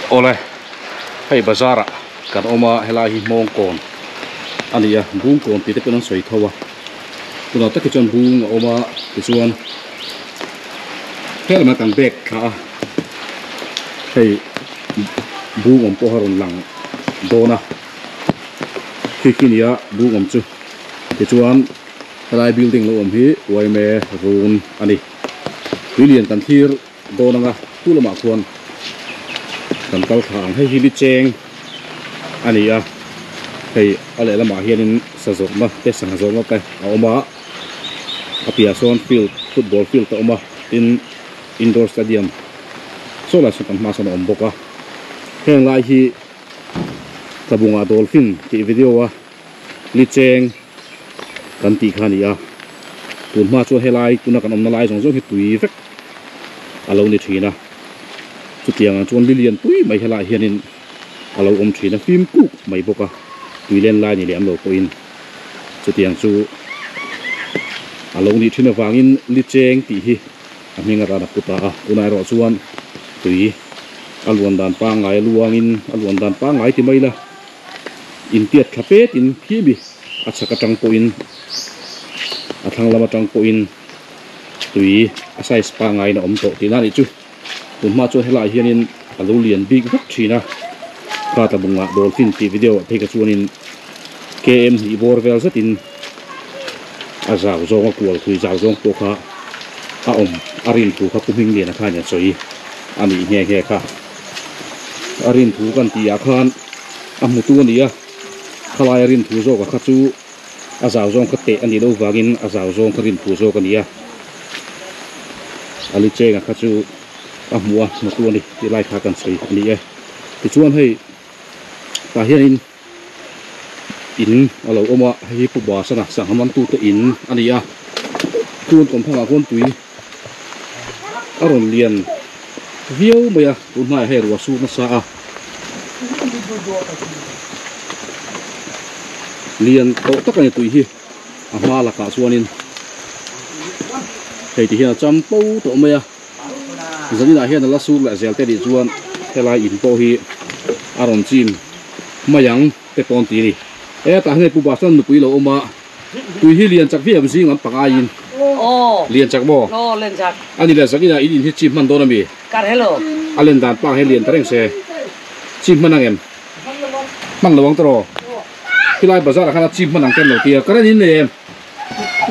Awle hei bazar ah kan awm a helai hi hmawng kawn a ni a bung kawn tih te pawhin an sawi tho a tunah tak hi chuan bung a awm a tichuan helmet an bag thla a hei bung awm pawh a rawn lang dawn a khi khi nia bung awm chu tichuan helai building lo awm hi yma run a ni tui lian kan thlir dawn anga tu lamah khuan kan kal thla ang hei hi li cheng a ni a hei a lehlamah hianin sa zawrhna te sangha zawrhna te a awm a a piahah sawn field football field a awm a tin indoor stadium saw lai sawn kan hma sawn a awm bawk a heng lai hi tlabungah dolphin tih video a li cheng kan tih kha a ni a tun hma chuan helai tuna kan awmna lai zawng zawng hi tui vek a lo ni thin a chutiang ang chuan li lian pui mai helaiah hianin a lo awm thin a fim kuk mai bawk a tui len lai ni leh am lo pawhin chutiang chu a lo nih thin avangin li cheng tih hi a hming atan a pu ta a tunah erawh chuan tui a luan dan pangngai a luangin a luan dan pangngai ti mai ila. Intiat thla pet in khi mi a chhak atang pawhin a thlang lam atang pawhin tui a size pangngai in a awm tawh tihna a nih chu. Tun hma chuan helaiah hianin a lo lian bik vek thin a, kha tlabungah dolphin tih video ah phei kha chuanin km hnih bawr vel zetin a zau zawng a kual thui zau zawng pawh kha a awm a rin thu kha Pu Hmingliana khan a sawi a nih nghe nghe kha. A rin thu kan tih ah khan a hmutu a ni a, khalai a rin thu zawk ah kha chu a zau zawng kha teh a nih loh vangin a zau zawng kha rin thu zawk a ni a, a li cheng ah kha chu a hmu a hmutu a ni tih lai kha kan sawi a ni e. Tichuan hei tah hianin in a lo awm a, hei hi Pu Basana sangha mantute in a ni a, tun kawmphangah khuan tui a rawn lian viau mai a tun hnaiah hei ruah sur nasa a lian tawh tak a ni tui hi a hma lakah chuanin hei ti hian a cham po tawh mai a zaninah hian a la sur leh zel te nih chuan helai in pawh hi a rawn chim mai ang te pawh an ti a ni e tah hian hei pu Bastan nupui lo awm a. Tui hi lian chak viau zing lam panga in. Aw. Lian chak maw? Aw lian chak. Ani le zak ina in in hi chim hman dawn ami? Kar hello. A len dan pang hi lian ta reng se. Chim hman ang em? Hman lo ang tawh. Khilai bazar ah khan a chim hman ang ten lo tia. Current in nei em?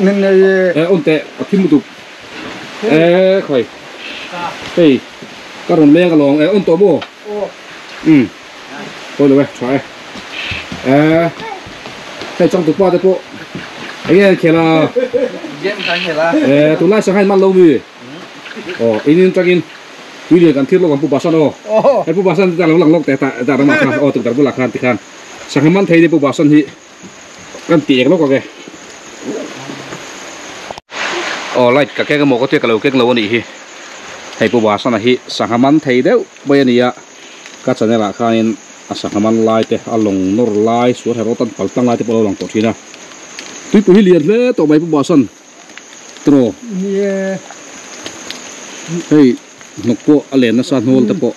Min nei e. Eh on teh a thim lutuk. Eh khai. Hei ka rawn leng alawng eh on tawh maw? Aw. Um. Pawi lo e tha e eh hei changtu pa te pawh enge an khel a game kan khel a eh tunlai sangha in man lo mi aw in in tangin tui lian kan thir lawk ang pu Basan aw hei pu Basan te lo lang lawk teh tah tah ramah khan aw tukverh bulah khan tikhan sangha man thei ni pu Basan hi kan ti eng lawk ang e aw light ka keng emaw ka tia ka lo keng lo anih hi hei pu Basan a hi sangha man thei deuh mai a ni a. Ka channel ah khanin a sangha man lai te a lawng nawr lai sual hero tan pal tlang lai te pawh a lo lang tawh thin a. Tuipui hi lian hle tawh mai Pu Basan tiraw. Hei hnawk pawh a len nasa hnawl te pawh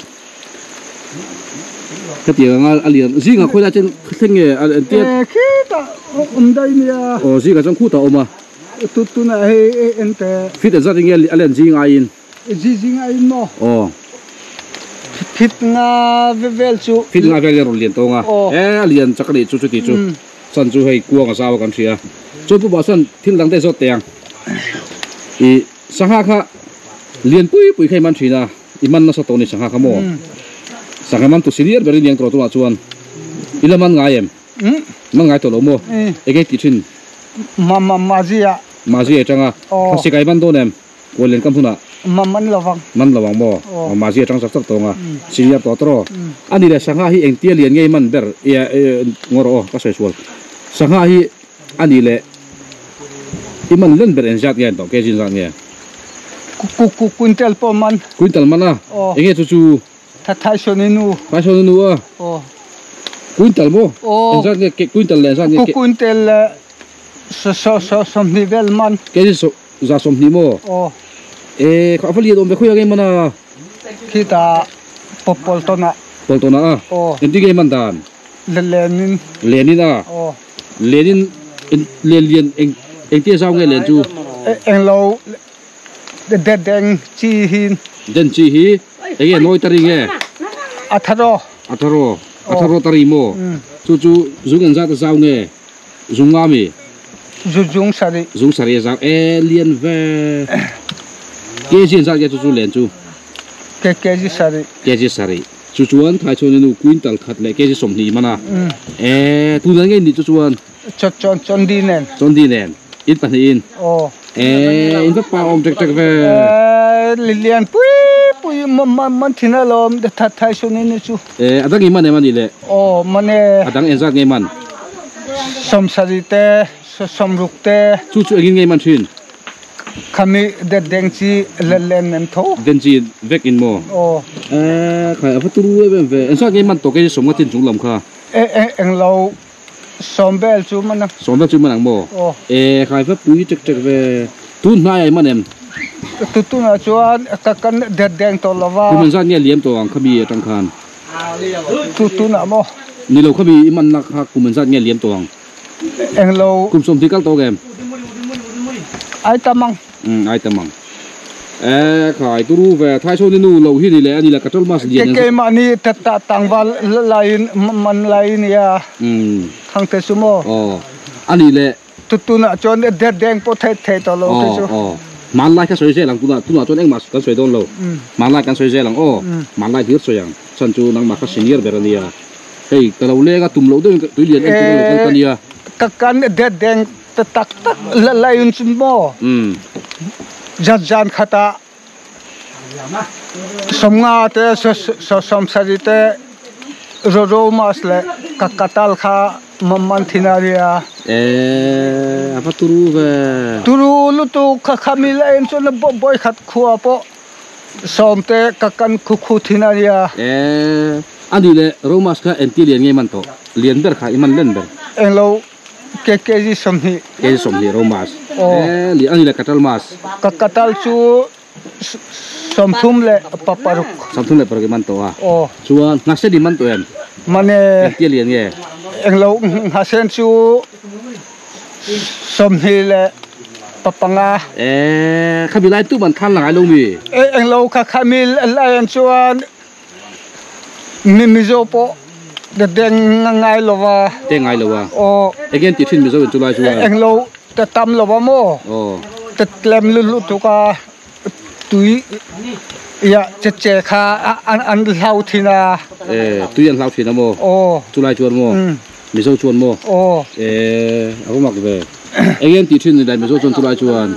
hetiang anga a lian zingah khawi lai chen thleng nge a entir. Khitah awm daih nia. Aw zingah chuan khutah a awm a. Tunah hei ente. Fit engzat in nge a len zing aiin. Zizing a in maw? Aw. Phit nga vel chu. Phit nga vel hi a rawn lian tawng a. Aw. E a lian chak a nih chu chuti chu. Chan chu hei kuang a zau a kan hria. Chuan Pu Bah chuan thil dang te zawt teh ang. I sangha kha lian pui pui kha i man thin a. I man nasa tawh a ni sangha kha maw? Sangha man tu senior ber i niang tawh tunah chuan i la man ngai em? Man ngai tawh lo maw? Enge tih thin? Ma ma mazia. Mazia atanga. Aw. Thlasik a i man dawn em? Kuallian kam hunah. Ma man lo vang. Man lo vang maw? Aw. Mahse a tang chak chak tawng a. Senior tawh tawh. A ni le sangha hi engtia lian ngei man ber ia ngaw rawh aw ka sawi sual. Sangha hi a ni le i man len ber engzat nge an tawh kg zat nge? Ku ku quintal pawh man. Quintal man a? Aw. Enge chu chu? Tha Thaisawni nu. Thaisawni nu a? Aw. Quintal maw? Aw. Engzat nge quintal leh engzat nge? Ku quintal saw saw sawmhnih vel man. Kg Za 20 maw? Aw. E, kha a va lian awm ve khawi ang em mana? Khita pawpawl tawn ah. Pawltawna a? Aw. Engtin nge i man dan? Lenin. Lenin a? Aw. Lenin len lian eng engtia zau nge len chu? Englo deng chi hi. Den chi hi enge nawi ta ri nge? A tharo. A tharo. A tharo ta ri maw? Chu chu zung engzat a zau nge? Zung nga mi? Zung sarih. Zung sarih a zau e lian ve. Kg engzat nge chu chu len chu? Kg sarih. Kg sarih. Chu chuan Thaichhawni nu quintal khat leh kg 20 i man a. E tunah ngei nih chu chuan. Chon Chondi nen. Chondi nen. In pahnihin. Aw. E in va pa awm tek tek ve. E lian pui pui man thin alawm Thaichhawni nu chu. E a dang i man em a nih le? Aw man e. A dang engzat ngei man? 70 te, 60 te. Chu chu engin ngei man thin? Khami deng chi len nen tho. Den chi vek in maw? Aw. E khai a va turu em em ve. Engzat ngei man tawh kei sawm nga chin chung lam kha? E englo sawm vel chu man ang. Sawm vel chu man ang maw? Aw. E khai va pui tek tek ve. Tun hnai ai man em? Tunah chuan ka kan deng tawh lova. Kum engzat nge liam tawh ang khami atang khan? Tunah maw? Ni lo khami i man na kha kum engzat nge liam tawh ang? Englo. Kum 20 kal tawh em? Ai tamang. Ai tamang. E khai turu ve Thaichhawni nu lo hi ni le ani la katal mas lian. Ke mani ta tangwal lain man lain ya. Thang te sumo. Oh. Ani le tuna chuan deng po the the to lo te chu. Oh. Man lai kha soi zelang tuna tuna chuan engmah kan soi dawn lo. Man lai kan soi zelang aw. Man lai hlir soi ang. Chan chu nangmah kha senior ber ania. Hei ka lo lenga tum lo deuhin tui lian en tur a lo kal ta nia. Ka kan deng tak tak laiin chu maw. Zat zan khata 50 te 70 te ro mas le ka katal kha man thina ria. E a va turu ve. Turu lutu kha khami lain chu na boy khat khuwa po 10 te ka kan khu khu thina ria. E ani le romas kha enti lian nge man to lian ber kha iman len ber. Englo kg 20. Kg 20 romas. E li ani le katal mas. Ka katal chu 30 le paparuk. 30 le paruk man to a. Oh. Chuan nga se di man to em. Mane enti lian nge. Englo nga sen chu 20 le papanga. E khabi lai tu man than langai lo mi. E englo kha khami lai chuan mi mizo po de deng ngai lova. Te ngai lova. Oh. Again ti thin mizo chu lai chuan. Englo ta tam lova mo. Oh. Ta tlem lu lu tu ka tui ya che che kha an hlau thina. E tui an hlau thina mo. Oh. Chu lai chuan mo. Mizo chuan mo. Oh. E a mak ve. Again ti thin ni lai mizo chuan chu lai chuan.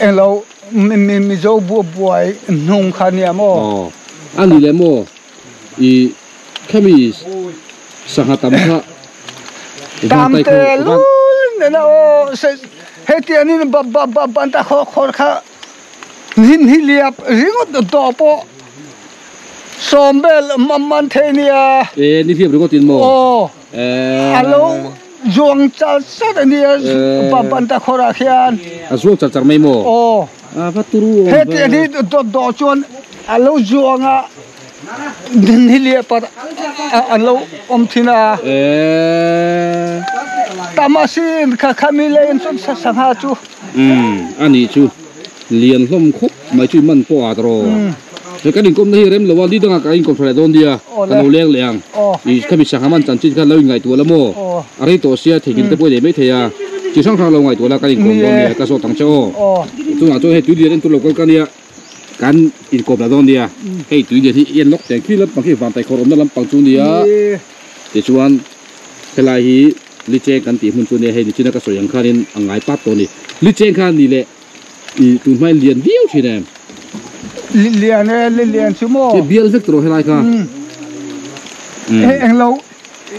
Englo mi mizo bu buai nung kha nia mo. Oh. Ani le mo. I khami sangha tam kha tam te lu na o se he ti ani ba ba ba ban ta kho khor kha nin hi liap ringot do po sombel mamman thenia. E ni thiap ringot in mo. O e alo zuang chal sat ania ba ban ta khora khian a zuang chal char mai mo. O a va turu he ti ani do do chuan alo zuanga nilia par alo om thina. E tamasin kha khami len chon sangha chu. Ani chu lian hlom khop mai chu man po atro. Che kan in kom na hi rem lowa li danga ka in kom thale don dia kan lo leng leang. I khami sangha man chan chin kha lo ngai tu la mo. Are to sia theikin te poi le mai theia. Chi sang thang lo ngai tu la kan in kom don dia ka so tang che o. Chu na chu he tu lian tu lo kal kan ya. Kan in kom la don dia. Hei tui lian hi en lok te khi lam pang khi van tai khor om na lam pang chu nia. Ti chuan helai hi li che kan ti hmun chu ne hei ni china ka soyang khanin angai pat to ni. Li che khan ni le i tu mai lian viau thin em. Lian e lian chu mo. Ti bial vek tro helai kha. E englo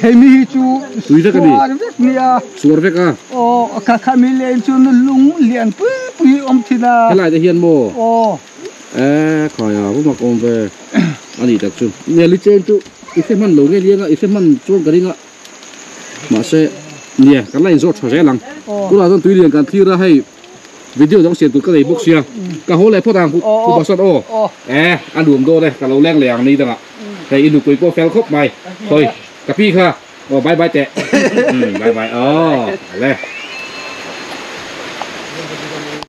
he mi chu tui vek ani. Suar vek nia. Suar vek a. O kha kha mi len chu lung lian pui pui om thina. Helai te hian mo. O e khai a bu mak om ve. Ani tak chu. Ne li chen chu i se man lo nge lianga i se man chuan ka ringa. Ma se nia kan lain zo tha zelang. Tuna chuan tui lian kan thlir a hei video dang siam tur ka nei bawk sia. Ka haw leh phawt ang pu basat aw. E a nuam dawn e ka lo leng leang ni danga. Hei i nupui pawh fel khawp mai. Khawi ka pi kha aw bye bye teh. Umm bye bye aw ale.